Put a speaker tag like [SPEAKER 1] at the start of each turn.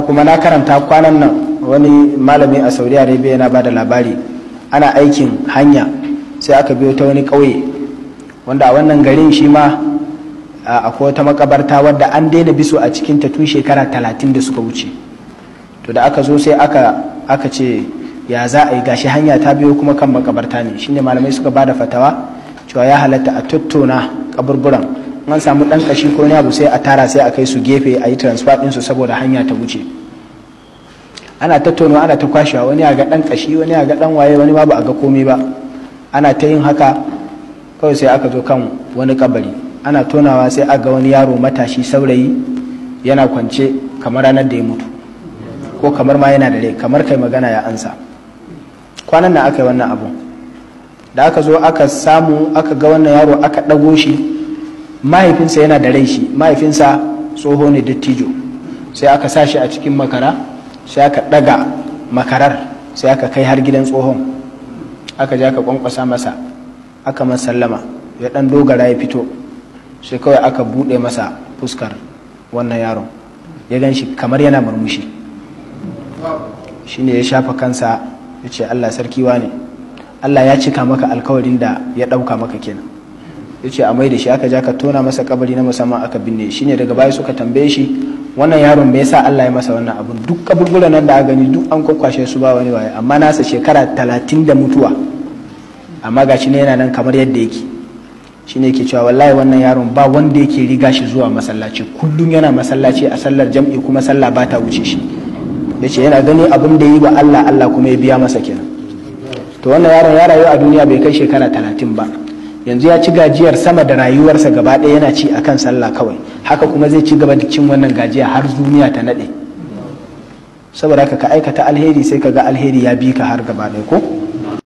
[SPEAKER 1] Kuma na karanta kwanan nan wani malami a Saudi Arabia yana ba da labari, ana aikin hanya sai aka biyo ta wani ƙauye wanda a wannan garin shi ma akwai wata makabarta wadda an daina biso a cikin ta tun shekara 30 da suka wuce. To da aka zo sai aka ce ya za a yi, gashi hanya ta biyo kuma kan makabarta ne. Shine malamai suka ba da fatawa cewa ya halatta a tattona kaburburan, an samu dan kashi ko wani abu sai a tara sai a kai su gefe a yi transfer ɗinsu saboda hanya ta wuce. Ana tattaunawa, ana ta kwashewa, wani ya ga dan kashi, wani ya ga dan waye, wani ma ba a ga komai ba. Ana ta yin haka kawai sai aka zo kan wani kabari, ana tonawa sai aka ga wani yaro matashi saurayi yana kwance kamar ranar da ya mutu, ko kamar ma yana da rai, kamar kai magana ya ansa. Kwanan nan aka yi wannan abu, da aka zo aka samu aka ga wannan yaro aka ɗago shi, mahaifinsa yana da rai, shi mahaifinsa tsoho ne dattijo, sai aka sa shi a cikin makara, sai aka ɗaga makarar sai aka kai har gidan tsohon, aka je aka kwankwasa masa, aka masa sallama, ya ɗan dogara ya fito, sai kawai aka buɗe masa fuskar wannan yaron, ya gan shi kamar yana murmushi. Shine ya shafa kansa ya ce Allah sarki ne, Allah ya cika maka alkawarin da ya ɗauka maka kenan. Ya ce a mai da shi, aka ja ka tona masa kabari na musamman aka binne shi. Ne daga baya suka tambaye shi wannan yaron me yasa Allah ya masa wannan abun, duk kaburburan nan da aka gani duk an kwakwashe su ba wani waye, amma nasa shekara 30 da mutuwa, amma gashi ne yana nan kamar yadda yake. Shine yake cewa wallahi wannan yaron ba wanda yake riga shi zuwa masallaci, kullum yana masallaci a sallar jam'i kuma sallah ba ta wuce shi. Yace yana gani abin da yi wa Allah, Allah kuma ya biya masa kenan. To wannan yaron ya rayu a duniya bai kai shekara 30 ba, yanzu ya ci gajiyar sama da rayuwarsa gaba ɗaya yana ci akan sallah kawai, haka kuma zai ci gaba da cin wannan gajiya har duniya ta naɗe. Saboda haka ka aikata alheri sai ka ga alheri ya bi ka har gaba ɗaya ko.